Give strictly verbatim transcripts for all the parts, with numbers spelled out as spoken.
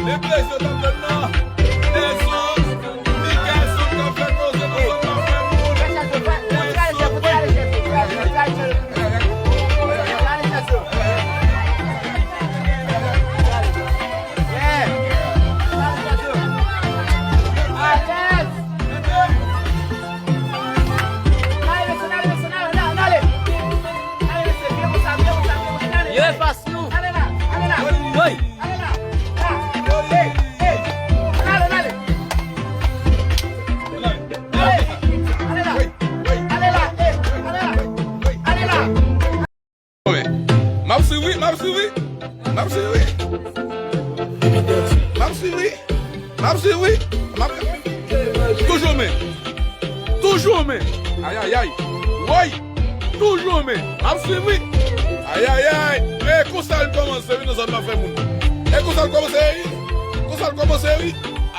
E plezi w t ap jwenn nan. Dèzòd, Miguel Sot k ap fè koze pou zòn pa fè moun. Dèzòd, wi. Yo, espas nou. Woy. M ap swiv wi, m ap swiv wi. M ap swiv wi. M ap swiv wi. M ap swiv wi. M ap toujou men. Toujou men. Ayayay. Woy. Toujou men. M ap swiv wi. Ayayay. E konsa l kòmanse wi nan zòn pa fè moun. E konsa l kòmanse wi. Konsa l kòmanse wi.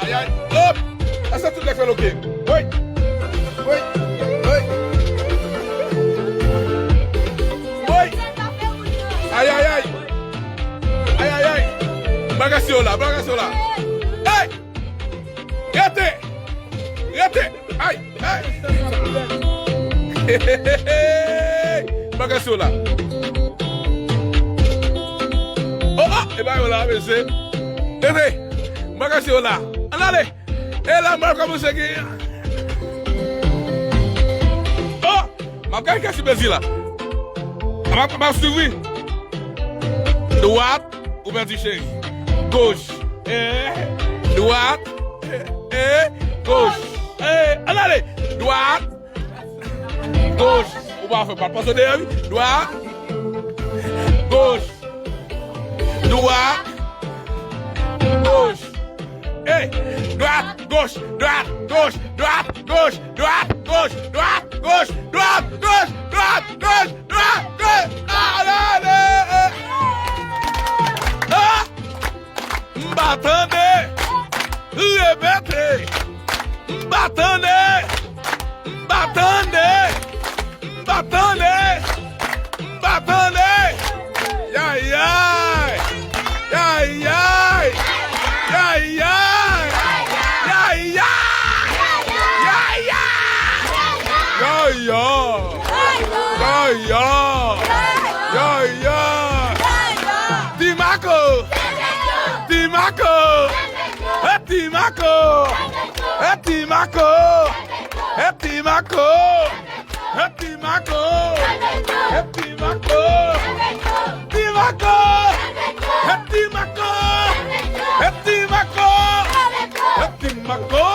Ayay. Hop. Èske tout nèg fè loke? Woy. Woy. Woy. Woy. Ayayay. Ayayay. Bagay yo la, bagay yo la. Hey! Rete! Rete! Ay! Ay! Bagay yo la. Oh, oh! E bagay yo la, mesye. Rete! Bagay yo la. Ann ale! E la mal kòmanse genyen. Oh! M ap gade kèk sou plezi la. M ap, m ap swiv wi. Dwat, ou pèdi cheri. Goch. Eh, dwat. Eh, eh, goch. Eh, ann ale. Dwat. Goch. Ou pa fè pa pase dèyè wi. Dwat. Goch. Dwat. Goch. Ey, dwat, goch, dwat, goch, dwat, goch, dwat, goch, dwat, goch, dwat, goch, dwat, goch, dwat, goch. Alele! Ah! M pa tande. Repete. M pa tande. M pa tande. M pa tande. M pa tande. Yayay. Yayay. Yayay. Yayay. Yaya. Yaya. Yaya. Yaya. Ti Mako. Ti Mako. E Ti Mako. E Ti Mako. E Ti Mako. E Ti Mako. E Ti Mako. Ti Mako. E Ti Mako. E Ti Mako. E Ti Mako.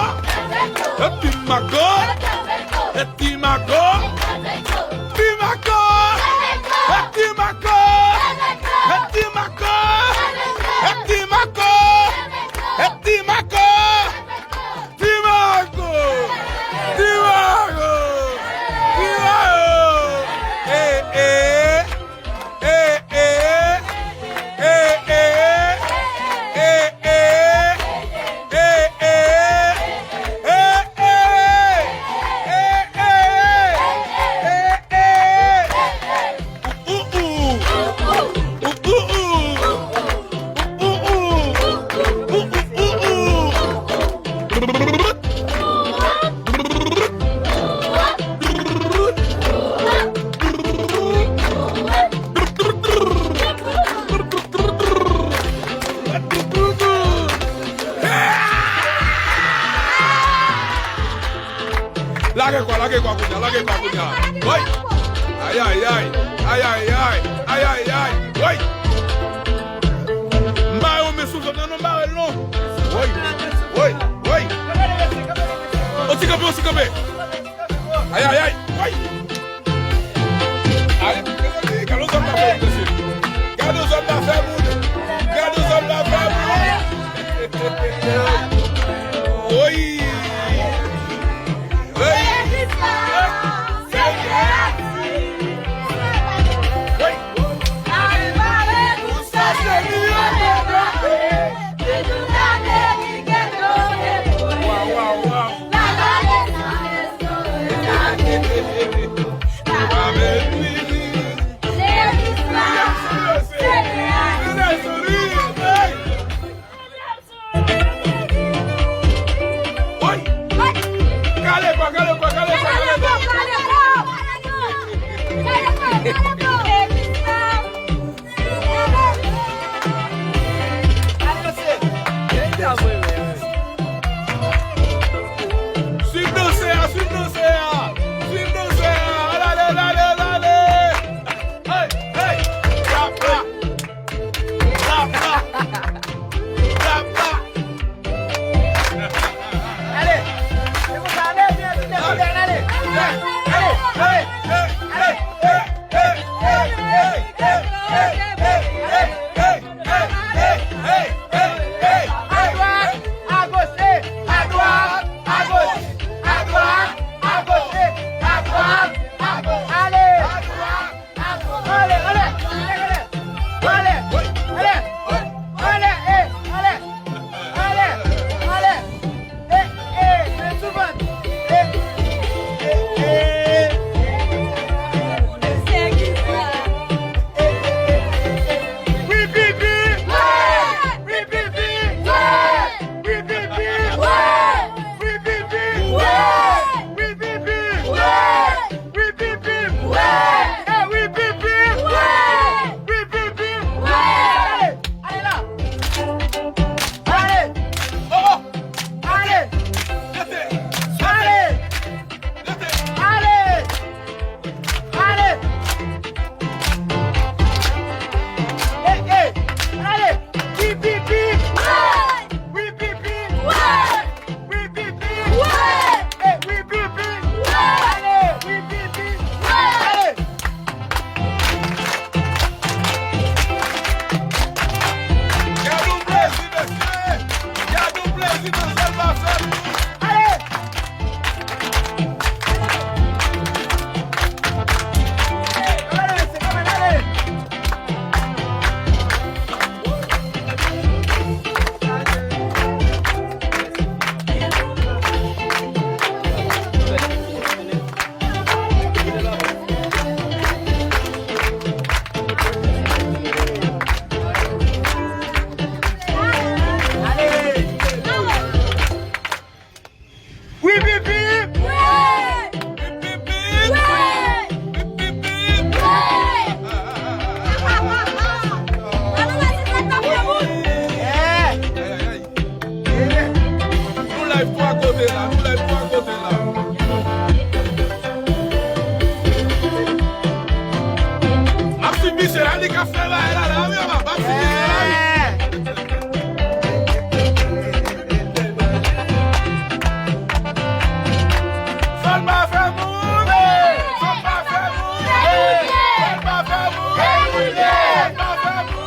E Ti Mako. E Ti Mako. Ti Mako. E Ti Mako. E Ti Mako. E Ti Mako. E Ti Mako. Ti Mako! Ti Mako! Ti Mako! Eh, eh. Eh, eh. Eh, eh. Eh, eh. Eh, eh. Eh, eh. Eh, eh. Eh, eh. Lage kwa, lage kwa kounye a, lage kwa kounye a. Woy! Ayayay, ayayay, ayayay, woy! M ba yo men sou zòn nan non, m ba yo l non. Woy, woy, woy! On ti kanpe, on ti kanpe. Ayayay, woy! Ay, mezanmi, gade yon zòn pa fè moun, mesye. Gade yon zòn pa fè moun. Gade yon zòn pa fè moun. Woy! Woy! Woy! Waw, waw, waw. Ti manzè l pa fè moun. Ale! Ale, mesye, kanmenm, ale! Wi, bip, bip! Wi! Bip, bip, bip! Wi! Bip, bip, bip! Wi! Ann nou wè si sa k ap fè moun! Yeah! Ay, ay, ay. Nou live twa kote la, nou live twa kote la. M ap swiv misye la, li ka fè bagay la, la, wi, m ap swiv misye la, wi. Fò n pa fè moun! Fò n pa fè moun! Fò n pa fè moun! Fò n pa fè moun! Fò n pa fè moun!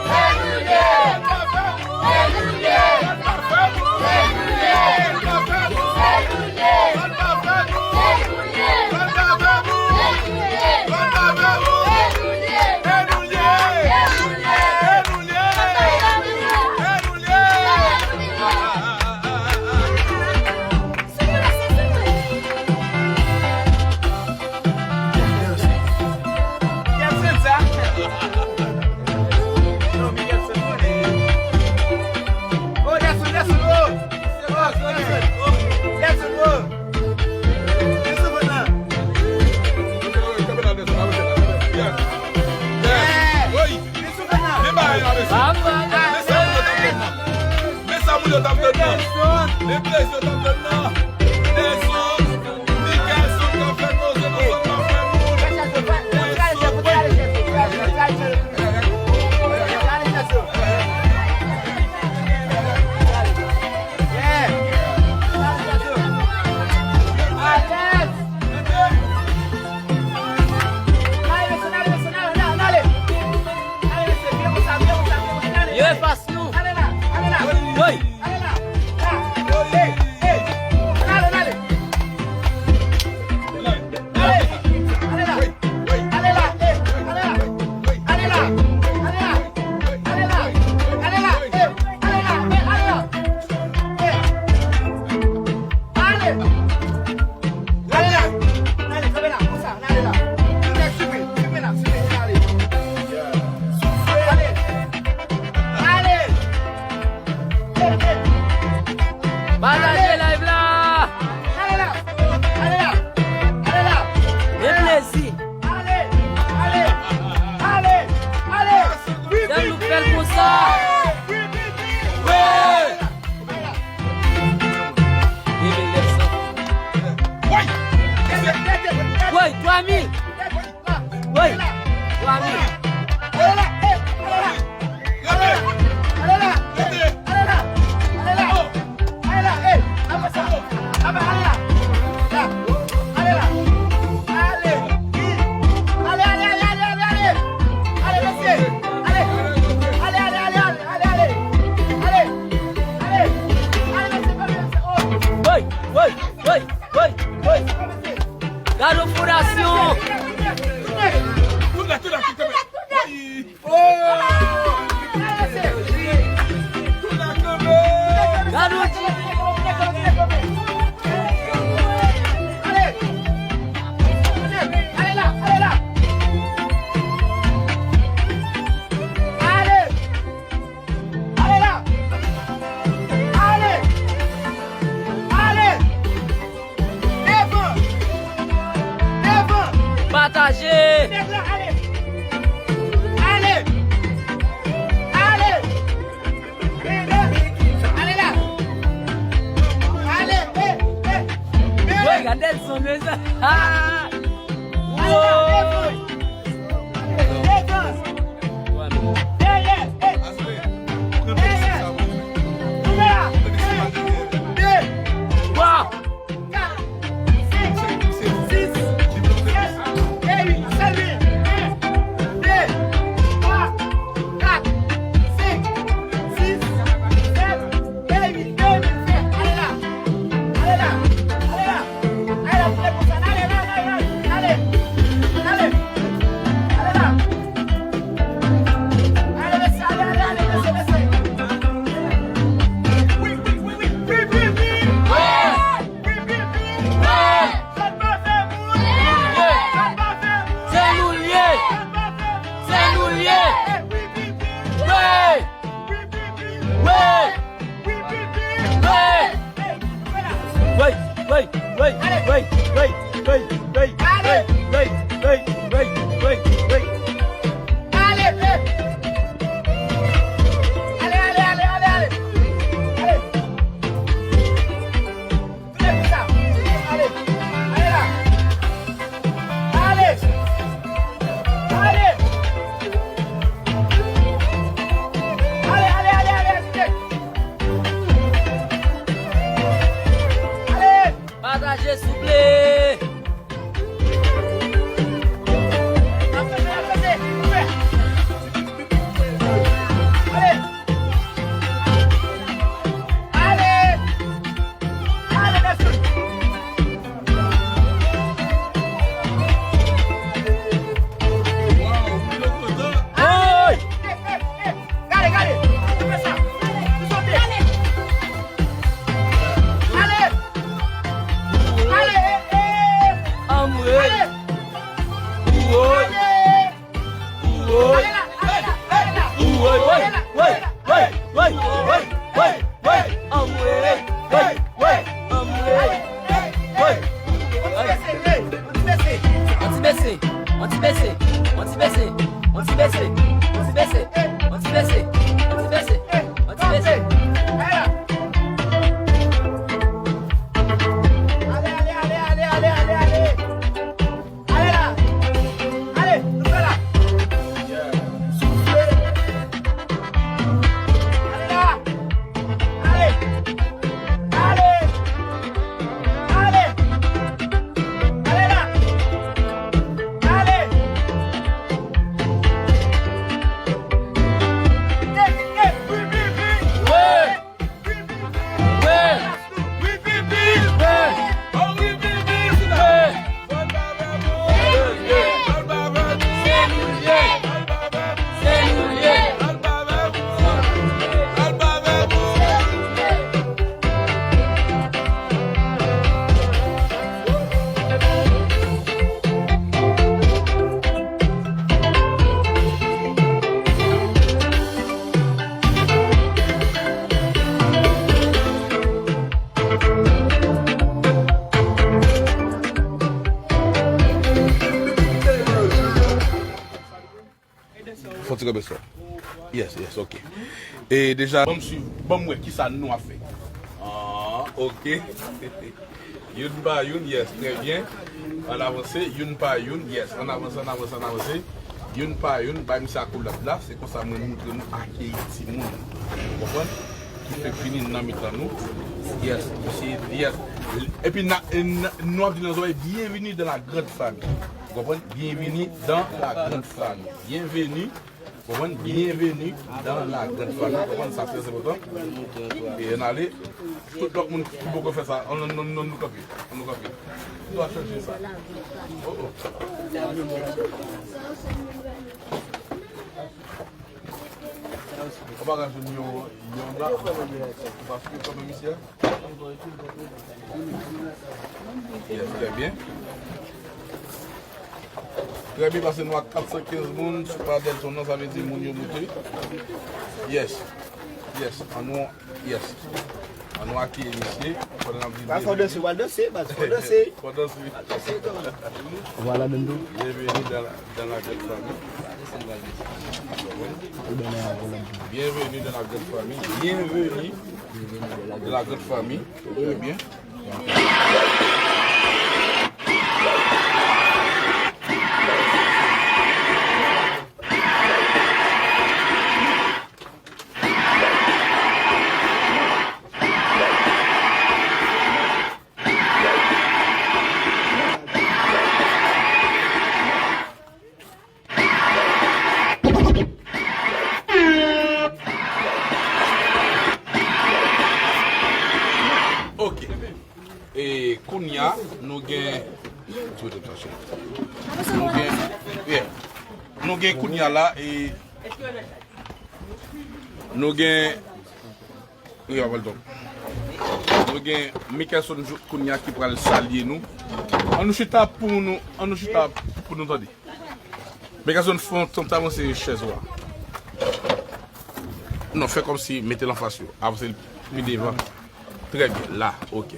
Men sa moun yo t ap tann nan. Men sa moun yo t ap tann nan. Men plezi yo t ap tann nan. Dèzòd, Miguelson k ap fè koze, koze k ap fè moun. Dèzòd, wi. Yo, e pas nou. Woy. Ale la! Ale la! Konsa, ale la! Tout nèg swiv, swiv la, swiv, ale! Ale! Ale! Pataje live la! Ale la! Ale la! Ale la! E plezi! Ale! Ale! Ale! Ale! Jan nou fè l konsa! Wi! Wi! Woy! Woy, twa mil! Woy! Twa mil! Woy! Woy! Woy! Woy! Woy! Gade yon fondasyon! Gade yon ti... Ale la! Ale! Ale! Devan! Devan! Pataje! Nèg la, ale! Ale! Ale! Ale la! Ale! E! E! Woy, gade l sonje sa! Ale la! Devan! Devan! Dèyè! Dèyè! Tounen la! Kat! Senk! Sis! Sèt! E uit! Sèl men! En! De! Twa! Kat! Senk! Sis! Sèt! E uit! E uit! Fè! Ale! Wey, wey, wey, wey, wey, wey, wey, wey, wey, wey, wey, wey, wey, wey. Ale, ale, ale, ale, ale. Ale. Tounen pou sa. Ale. Ale la. Ale. Ale. Ale, ale, ale, ale, ale. Ale. Pataje, souple. Ale. Ale, mèsi. Hey! Gade, gade. Ou fè sa. Ou sote. Ale. Ale, e, e. Anmwe. Ale. Woy. Ale. Woy. Ale la, ale la, ale la. Woy, woy, woy, woy, woy, woy, woy, woy. Anmwe. Woy, woy. Anmwe. Woy. An ti bese, an ti bese, an ti bese, an ti bese, an ti bese, an ti bese, an ti bese, an ti bese, an ti bese, an ti bese. Ale, ale, ale, ale, ale, ale, ale. Ale la. Ale, nou fè la. Soufle. Ale la. Ale. Ale. Ale. Ale la. Ale. Wi, wi, wi. Wi. Wi. Wi. Wi. Wi. Wi. Fò ti kanpe sa. Yes, yes, ok. E deja, ban m swiv, ban m wè kisa nou ap fè. Ah, ok. Youn pa youn, yes, trè byen. Ann avanse, youn pa youn, yes. Ann avanse, ann avanse, ann avanse. Youn pa youn, bay misye akolad la. Se konsa mwen montre nou akeyi timoun. Ou konprann? Ki fèk vini nan mitan nou. Yes, misye, yes. Epi na, e, na, nou ap di nan zòrèy, bienvenue dans la grande famille. Ou konprann? Bienvenue dans la grande famille. Bienvenue. Ou konprann? Bienvenue dans la grande famille. Ou konprann? Sa trè enpòtan. E ann ale. Tout lòt moun ki poko fè sa, ann, ann, ann, ann nou kanpe. Ann nou kanpe. Nou a chanje sa. Oh, oh. Ou pa ka jwenn yon, yon la. Ou pa swiv kanmenm isi a? Yes, trè byen. Trè byen, paske nou a kat san kenz moun sou Padèl Son nan, sa vle di moun yo moute. Yes. Yes. An nou, yes. An nou akeyi misye. Pandan n ap di baz, fò danse, w al danse, baz, fò danse. Fò danse. Ou pa la menm tou? Bienvenue dans la, dans la grande famille. Bienvenue dans la grande famille. Bienvenue dans la grande famille. Très bien. Ok. E kounye a, nou gen, nou gen, yeah. Nou gen kounye a la, e nou gen, wi, a pral tonbe. Nou gen Mickelson Jou-, kounye a ki pral salye nou. An nou chita pou nou, an nou chita pou nou tande. Mickelson, fè yon tanp avanse chèz ou a. Non, fè kòmsi, mete l anfas yo. Avanse l pi devan. Trè byen, la, ok.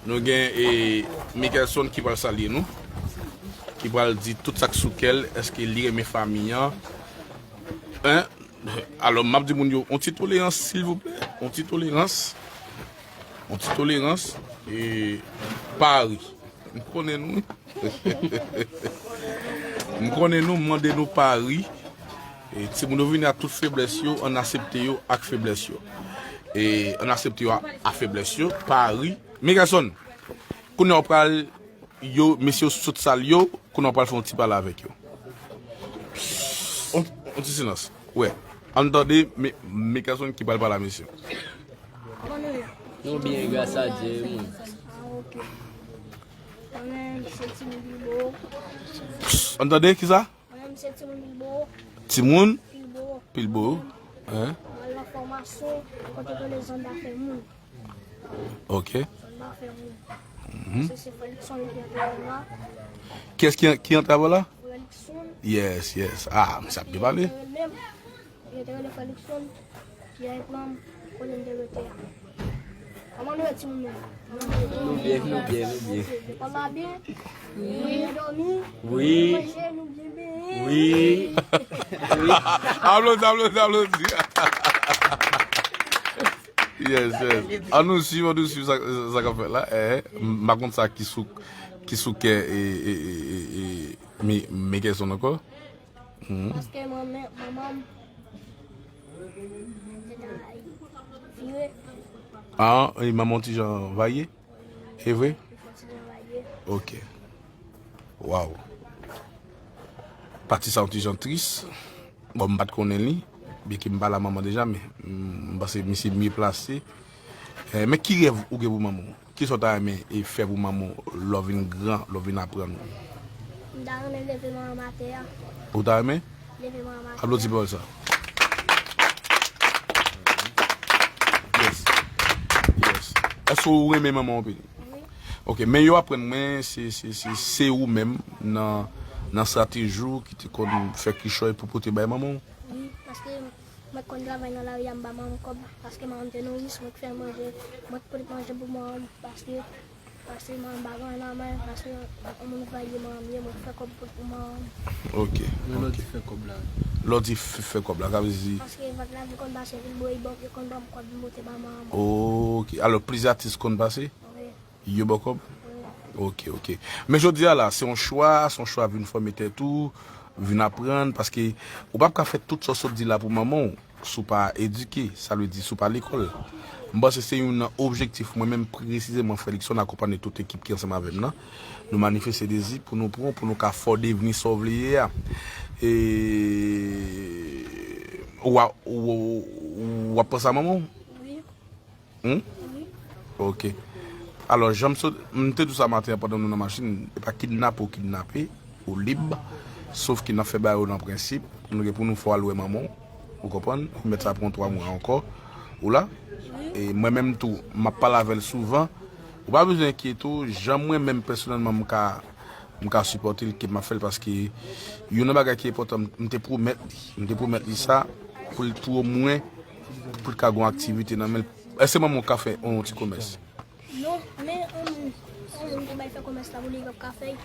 Nou gen e, Mickelson ki pral salye nou, ki pral di tout sa k sou kè l, èske li renmen fanmi an. Hein? Alò, m ap di moun yo, on ti tolerans, silvouplè. On ti tolerans. On ti tolerans. E pa ri. M konnen nou. M konnen nou, m mande nou pa ri. E timoun yo vini ak tout feblès yo, ann aksepte yo ak feblès yo. E ann aksepte yo a, a feblès yo, pa ri. Mickelson, kounye a w pral, yo, mesye yo sot sal yo, kounye a w pral fè yon ti pale avèk yo. On, on ti silans. Wè. Ann tande, Me, Mickelson ki pral pale a mesye yo. Kòman nou ye? Nou byen, gras a Dye, wi, moun. Ah, ok. Mwen menm, se Timoun Bilbo. Ann tande, kisa? Mwen menm, se Timoun Bilbo. Timoun? Bilbo. Bilbo. Hein? Mwen nan fòmasyon, kote ke lezann ap fè moun. Ok. Lezann ap fè moun. Mhm. Se, se Frè Luckson ki antre la. Kiyès ki, ki antre la? Frè Luckson. Yes, yes. Ah, men sa ap byen pale. Menm. Yo te rele Frè Luckson, Pierre pran m kote m te rete a. Kòman nou ye, timoun yo? Nou byen, nou byen, nou byen. Lekòl la byen? Nou byen dòmi? Wi. Nou manje, nou byen benyen? Wi. Aplodi, aplodi, aplodi. Yes, yes. Ann nou swiv, ann nou swiv sa, sa k ap fèt la. Eh, m pa konn sa ki sou, ki sou kè e, e, e, e, e, Mi-, Mickelson ankò. Hmm. Paske manman, manman m te ta vire. Ah, e manman w ti jan varye? E vre? Li fè yon ti jan varye. Ok. Waw. Pati sa yon ti jan tris. Bon, m pa t konnen li. Byenke m pale a manman deja, men m, m panse misye mye plase. Eh, men ki rèv ou gen pou manman w? Kisa w ta renmen e fè pou manman w lè w vin gran, lè w vin aprann? M ta renmen leve manman m atè a. Ou ta renmen? Leve manman m atè a. Aplodi pawòl sa. Yes. Yes. Èske w renmen manman w anpil? Wi. Ok, men yo aprann mwen se, se, se, se ou menm nan, nan estrateji w ki te konn fè kichòy pou pote bay manman w? Wi, paske mwen t konn travay nan lari a, m ba manman m kòb, paske manman m te nouris, mwen k fè manje, mwen k pote manje pou manman m, paske, paske manman m pa gen anyen nan men, paske yon moun varye manman m ye, mwen k fè kòb pou, pou manman m. Ok, ok. Men lè w di fè kòb la? Lè w di f-, fè kòb la, sa vle di? Paske vant la vin konn pase, vin bo, yo konn ban m kòb, m pote ba manman m. Ok, alò plizyè atis konn pase? Wi. Yo ba w kòb? Wi. Ok, ok. Men jodi a la, se yon chwa, se yon chwa vin fòme tèt ou, vin aprann, paske ou p ap ka fè tout sa w sot di la pou manman w, si w pa edike, sa vle di si w pa lekòl. M panse se youn nan objektif mwen menm presizeman, Frè Luckson akonpanye tout ekip ki ansanm avè m nan. Nou manifeste dezi pou nou pran, pou nou ka fè w devni sa w vle ye a. E, w a, w, w ap panse a manman w? Wi. Hmm? Wi. Ok. Alò, jan m sot, m te di w sa maten an pandan nou nan machin, e pa kidnape ou kidnape, ou lib, sof ke n ap fè bagay yo nan prensip, nou gen pou nou fè w al wè manman w, ou konprann, ou mèt sa pran twa mwa ankò, ou la. Wi. E mwen menm tou, m ap pale avè l souvan, ou pa bezwen enkyete w, jan mwen menm pèsonèlman m ka, m ka sipòte l, ke m ap fè l, paske youn nan bagay ki enpòtan, m, m te pwomèt li, m te pwomèt li sa, pou l, pou omwen, pou l ka gen yon aktivite nan men l. Èske manman w ka fè yon ti komès? Non, men yon moun, yon moun pou bay fè komès la pou li, li p ap ka fè l.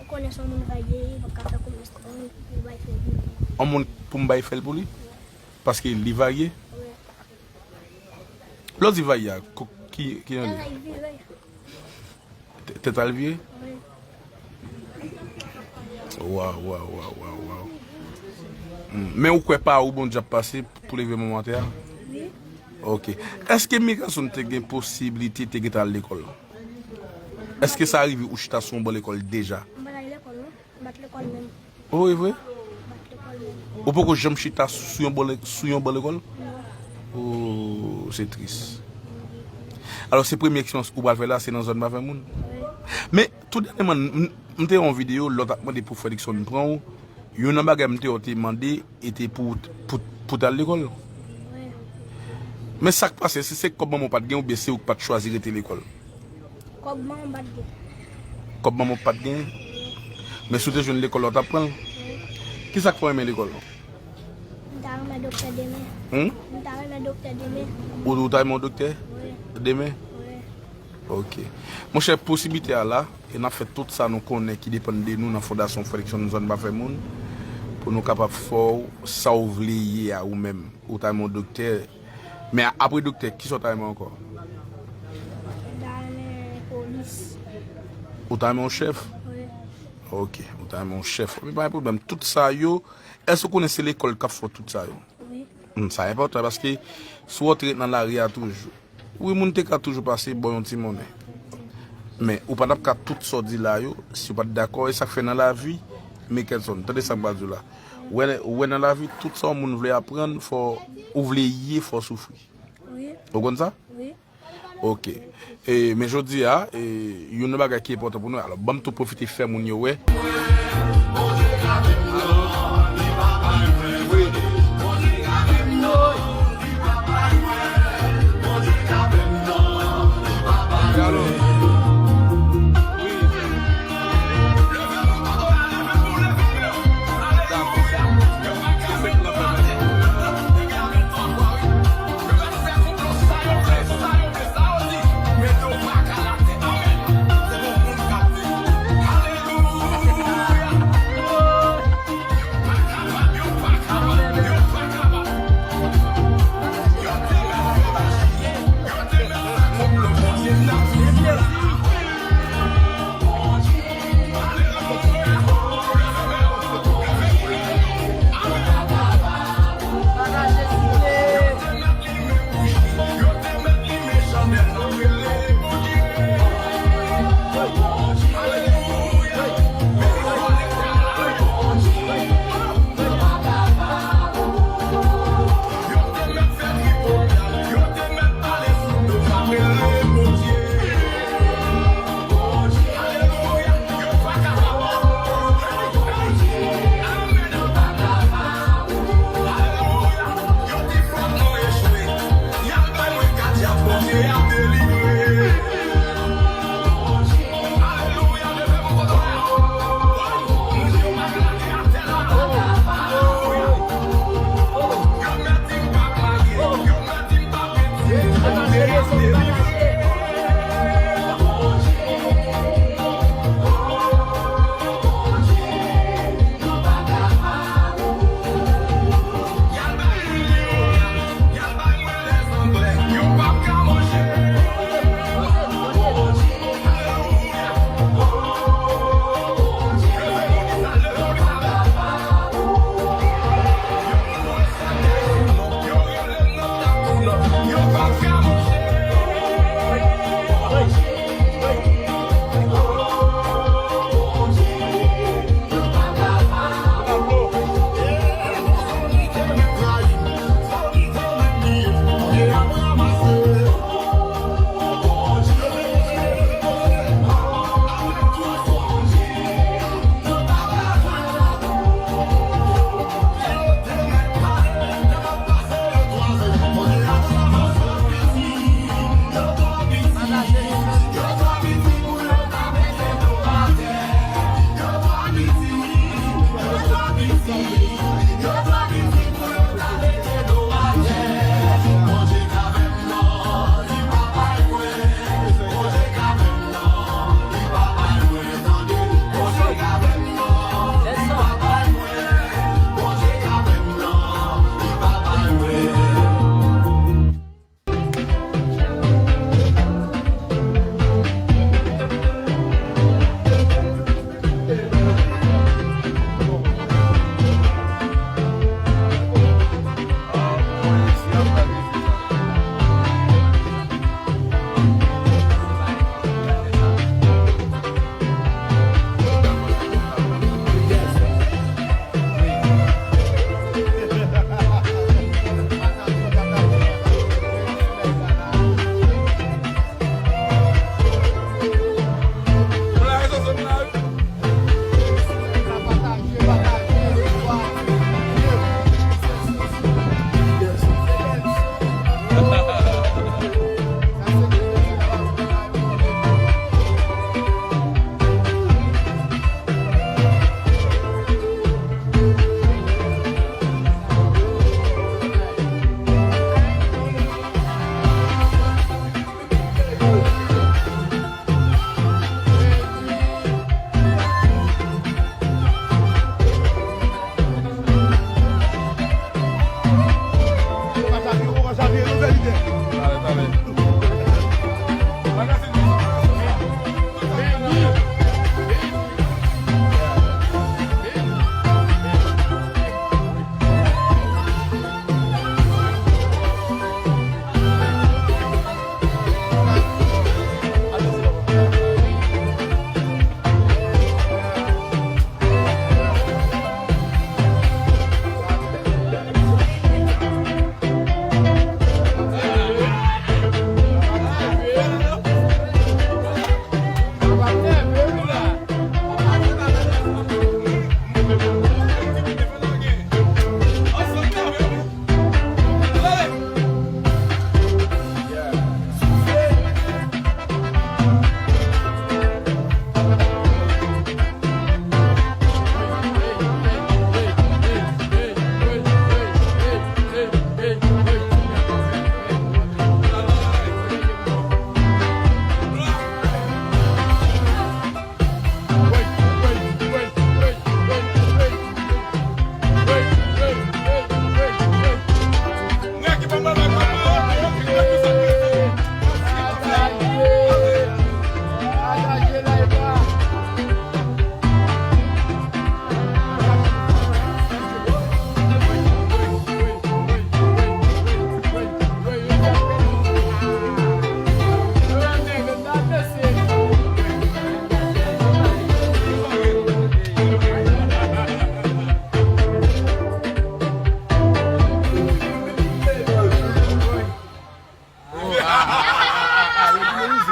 Ou konnen se yon moun varye, li p ap ka fè komès la pou li, pou bay fè l pou li. Yon moun pou m bay fè l pou li? Paske li varye? Wi. Lè w di varye a, ko-, ki, ki jan li? Tèt la vire. Tè-, tèt al vire? Wi. Waw, waw, waw, waw, waw. Hmm. Men ou kwè pa ou Bondye ap pase pou leve manman w atè a? Wi. Ok. Èske Mickelson te gen posiblite te gentan al lekòl? Èske sa rive ou chita sou yon ban lekòl deja? M pa t al lekòl, non. M pa t lekòl menm. Oh, e vre? M pa t lekòl menm. Ou poko janm chita sou yon ban le-, sou yon ban lekòl? Non. Oh, se tris. Alò, se premye eksperyans ou pral fè la, se nan zòn pa fè moun? Wi. Men, tou dènyèman, m, m te wè yon videyo, lè w t ap mande pou Frè Luckson pran w, youn nan bagay m te wè w te mande, e te pou, pou, pou t al lekòl. Wi. Men sa k pase, èske se kòb manman w pa t gen oubyen se ou k pa t chwazi rete lekòl? Kòb manman m pa t gen. Kòb manman w pa t gen? Men si w te jwenn lekòl la, w t ap pran l? Wi. Kisa k fè w renmen lekòl? M ta renmen doktè demen. Hmm? M ta renmen doktè demen. Ou, ou ta renmen yon doktè? Wi. Demen? Wi. Ok. Monchè, posiblite a la, e n ap fè tout sa nou konnen ki depann de nou nan Fondasyon Fredrickson Zòn Pa Fè Moun, pou nou kapab fè w sa w vle ye a ou menm. Ou ta renmen yon doktè, men apre doktè, kisa w ta renmen ankò? Mwen ta renmen polis. Ou ta renmen yon chèf? Wi. Ok, ou ta renmen yon chèf. Wi, pa gen pwoblèm. Tout sa yo, èske w konnen se lekòl k ap fè w tout sa yo? Wi. Hmm, sa enpòtan paske si w antre nan lari a toujou, wi, moun te ka toujou pase ba w yon ti monnen. Men, ou pa t ap ka tout sa w di la yo, si w pa t dakò, e sa k fè nan lavi, Mickelson, tande sa m pral di w la. Ou wè, ou wè nan lavi, tout sa yon moun vle aprann, fò ou vle ye, fò w soufri. Wi. Ou konn sa? Wi. Ok. E, men jodi a, e, youn nan bagay ki enpòtan pou nou, alò, ban m tou pwofite fè moun yo wè.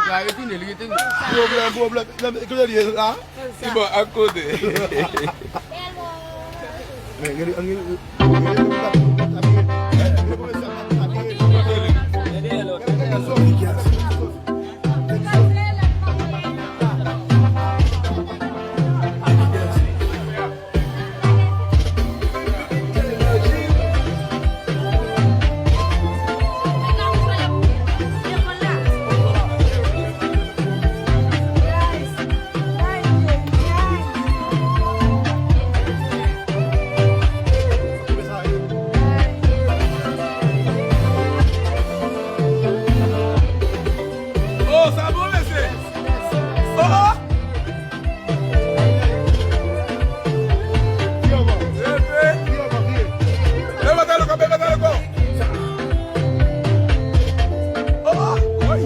Li retounen, li retounen. Pwoblèm, pwoblèm. Kote li ye la? Li bò ak kote. Men, gade, ann gade, gade, Oh, sa bon, mesye. Oh, oh. Leve. Leve, talè ankò, leve, talè ankò. Oh, oh, wi.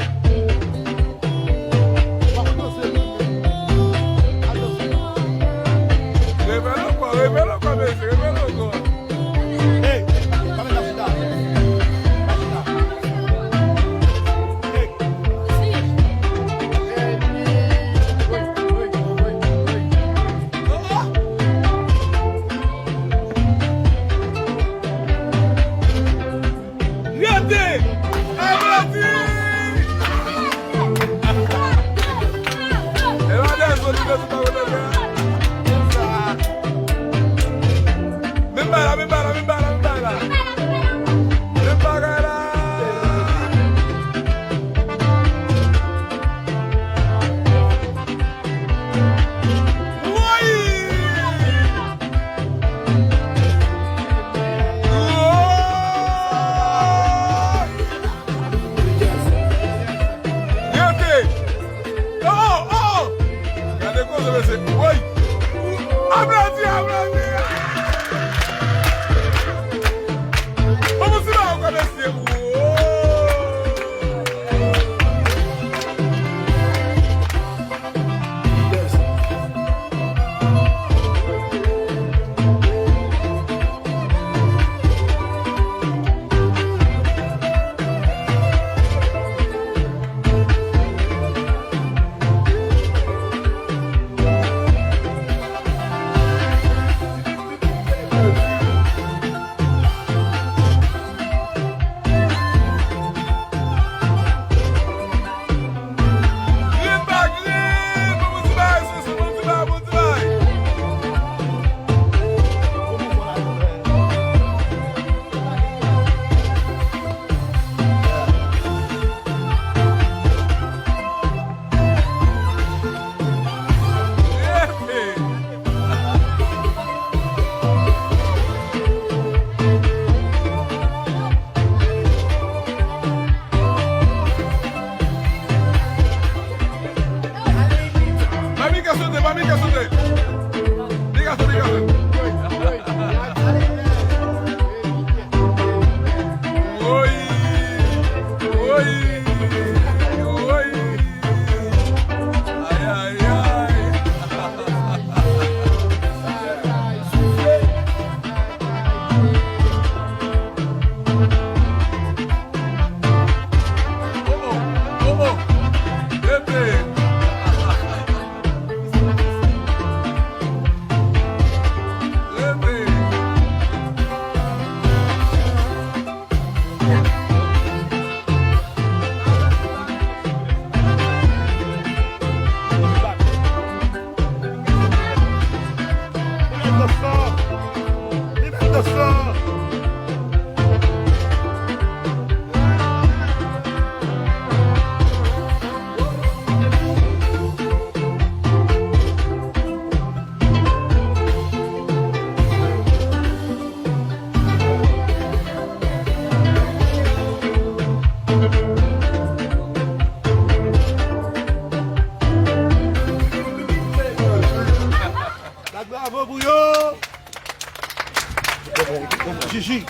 Revele ankò, revele ankò, mesye, revele ankò. Hey, pa mete chita. Pa chita. Hey. Rete! Aplodi! E pa de zòn nou bezwen pa kote fè a. Menm bagay la, menm bagay la, menm bagay la, menm bagay la. Menm bagay la. Woy! Rete! Oh, oh, oh! Gade koze, mesye. Woy! Aplodi, aplodi! Ban mwen ti ba ankò, mesye. Woy! Grenn pa grenn, bon, bon ti bagay, Soso, bon ti bagay, bon ti bagay. Pa Mika sote, pa Mika sote. Mika sote, Mika sote. Woy, woy, woy. Ay, ay, ay. Oh, oh, oh, oh. Bebe. Bebe. Bat bravo pou yo! Jiji.